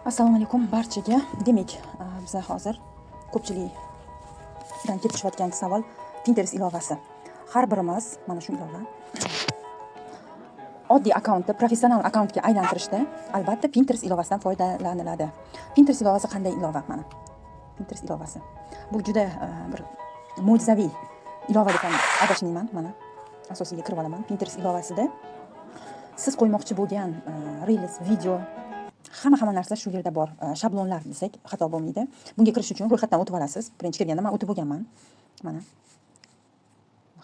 Assalomu alaykum barchaga. Demak, biza hozir ko'pchilikdan kelib tushayotgan savol Pinterest ilovasi. Har birimiz mana shu ilova oddiy akkauntni professional akkauntga aylantirishda albatta Pinterest ilovasidan foydalaniladi. Pinterest ilovasi qanday ilova? Mana Pinterest ilovasi. Bu juda bir mo'jizaviy ilova desam adashmayman. Mana asosiyga kirib olaman. Pinterest ilovasida siz qo'ymoqchi bo'lgan reels, video, hamma narsa shu yerda bor. Shablonlar desak xato bo'lmaydi. Bunga kirish uchun ro'yxatdan o'tib olasiz. Birinchi kirganda men o'tib bo'lganman. Mana.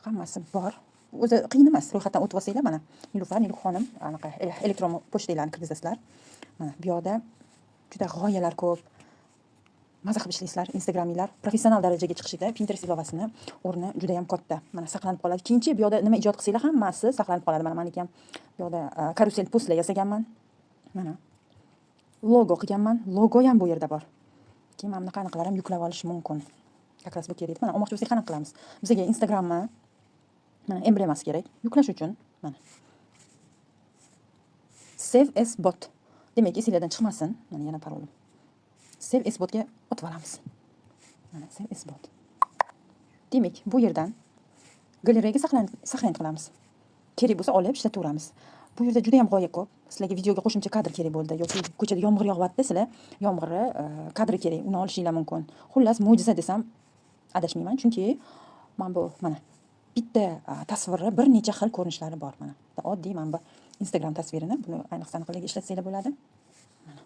Hammasi bor. O'zi qiyin emas. Ro'yxatdan o'tib olsanglar, mana Nilufar, Nilufar xonim, anaqa elektron pochtanglarni kirgizasizlar. Mana bu yoqda juda g'oyalar ko'p. Maza qilib ishlaysizlar. Instagraminglar professional darajaga chiqishida Pinterest ilovasini o'rni juda ham katta. Mana saqlanib qoladi. Keyinchi bu yoqda nima ijod qilsanglar, hammasi saqlanib qoladi. Mana meniki ham bu yoqda karusel postlar yasaganman. Mana logo qilganman. Logo ham bu yerda bor. Keyin mana bunaqa anaqalar ham yuklab olish mumkin. Как раз bu kerak. Mana olmoqchi bo'lsak qanaqa qilamiz? Bizga Instagramni mana emblemasi kerak. Yuklash uchun mana Save as bot. Demak, esinglardan chiqmasin. Mana yana parolim. Save as botga o'tib olamiz. Mana Save as bot. Demak, bu yerdan galereyaga saqlanib qilamiz. Kerak bo'lsa olib ishlataveramiz. Bu yerda juda ham g'oya ko'p. Sizlarga videoga qo'shimcha kadr kerak bo'ldi yoki ko'chada yomg'ir yog'yapti, sizlar yomg'irni kadri kerak, uni olishinglar mumkin. Xullas, mo'jiza desam adashmayman, chunki mana bu mana bitta tasvirni bir necha xil ko'rinishlari bor mana. Oddiy mana bu Instagram tasvirini, buni ayniqsa anaqalarga ishlatsanglar bo'ladi. Mana.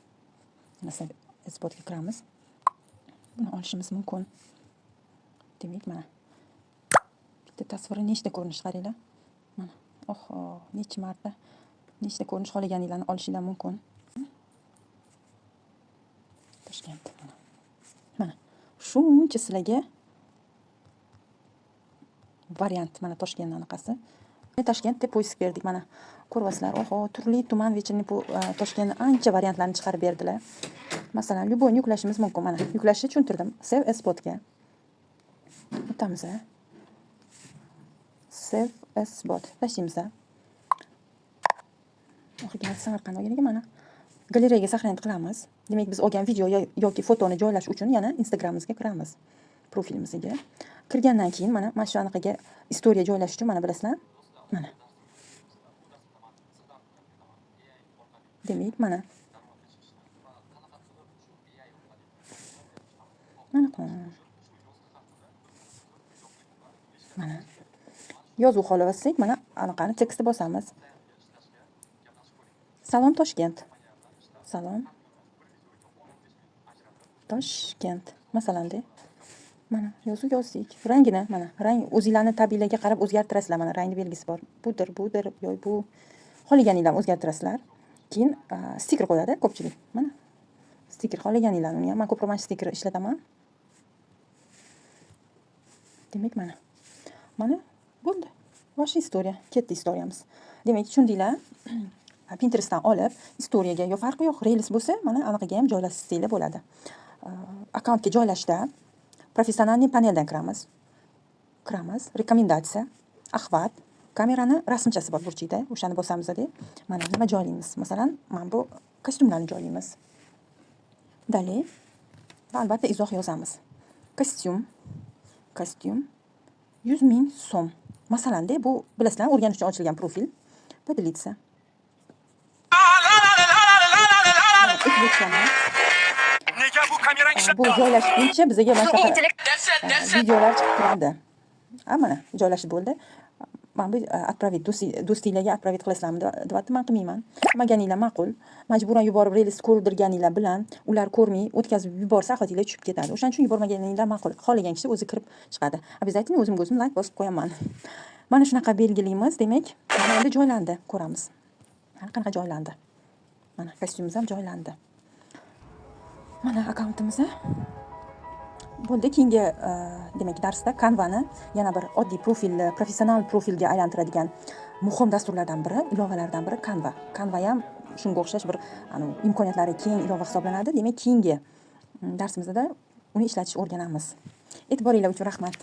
Mana Save as botga kiramiz. Buni olishimiz mumkin. Demak, mana bitta tasviri nechta ko'rinish qaranglar. Mana. Oho, necha marta nechta ko'rinish xohlaganinglarni olishinglar mumkin. Toshkent mana. Mana shuncha sizlarga variant, mana Toshkentni anaqasi. Toshkent deb поиск berdik, mana ko'ryapsizlar. Oho, turli tuman вечерний Toshkentni ancha variantlarni chiqarib berdilar. Masalan, любой ni yuklashimiz mumkin. Mana yuklashni tushuntirdim. Save as botga o'tamiz. Save as bot tashlaymiz. Oxirgi marta Samarqand olgan ekan, mana. Galereyaga сохранить qilamiz. Demak, biz olgan video yoki fotoni joylash uchun yana Instagramimizga kiramiz. Profilimizga. Kirgandan keyin mana shu anaqaga istoriya joylash uchun mana bilasizlar. Mana. Demak, mana. Mana. Mana. Yozuv xohlasak, mana anaqani tekstni bosamiz. Salom Toshkent. Salom Toshkent. Masalan-da. Mana yozuv yozdik. Rangini mana rang o'zinglarni tabiiylarga qarab o'zgartirasizlar. Mana rangni belgisi bor. Budir, budir, yo bu. Xohlaganinglarni o'zgartirasizlar. Keyin stiker qo'yadi ko'pchilik. Mana stiker xohlaganinglarni uni ham men ko'proq mana shu stiker ishlataman. Demak, mana. Mana bo'ldi. Ваша история. Ketdi istoriyamiz. Demak, tushundinglar. Pinterestdan olib, istoriyaga yo farqi yo'q, reels bo'lsa, mana anaqaga ham joylashsanglar bo'ladi. Akkauntga joylashda professionalniy paneldan kiramiz. Kiramiz, rekomendatsiya, охват, kamerani rasmchasi bor burchakda, o'shani bosamizda, mana nima joylaymiz? Masalan, mana bu kostyumlarni joylaymiz. Далее va albatta izoh yozamiz. Kostyum, kostyum 100 ming so'm. Masalan-da, bu bilasizlar, o'rganish uchun ochilgan profil. Поделиться. Aytib o'tganman. Nega bu kamerang Bu joylashguncha bizaga mana shunaqa videolar chiqib turadi. A mana joylashib bo'ldi. Mana bu отправить do'stinglarga отправить qilasizlarmi deyapti. Men qilmayman. Qilmaganinglar ma'qul. Majburan yuborib reels ko'rdirganinglar bilan ular ko'rmay o'tkazib yuborsa, охват inglar tushib ketadi. O'shaning uchun yubormaganinglar ma'qul. Xohlagan kishi o'zi kirib chiqadi. Обязательно o'zimga o'zim layk bosib qo'yaman. Mana shunaqa belgilaymiz. Demak, mana endi joylandi, ko'ramiz. Mana qanaqa joylandi. Mana kostyumimiz ham joylandi. Mana akkauntimiz bo'ldi. Keyingi demak darsda Canvani yana bir oddiy profilni professional profilga aylantiradigan muhim dasturlardan biri, ilovalardan biri Canva. Canva ham shunga o'xshash bir imkoniyatlari keng ilova hisoblanadi. Demak, keyingi darsimizda uni ishlatishni o'rganamiz. E'tiboringlar uchun rahmat.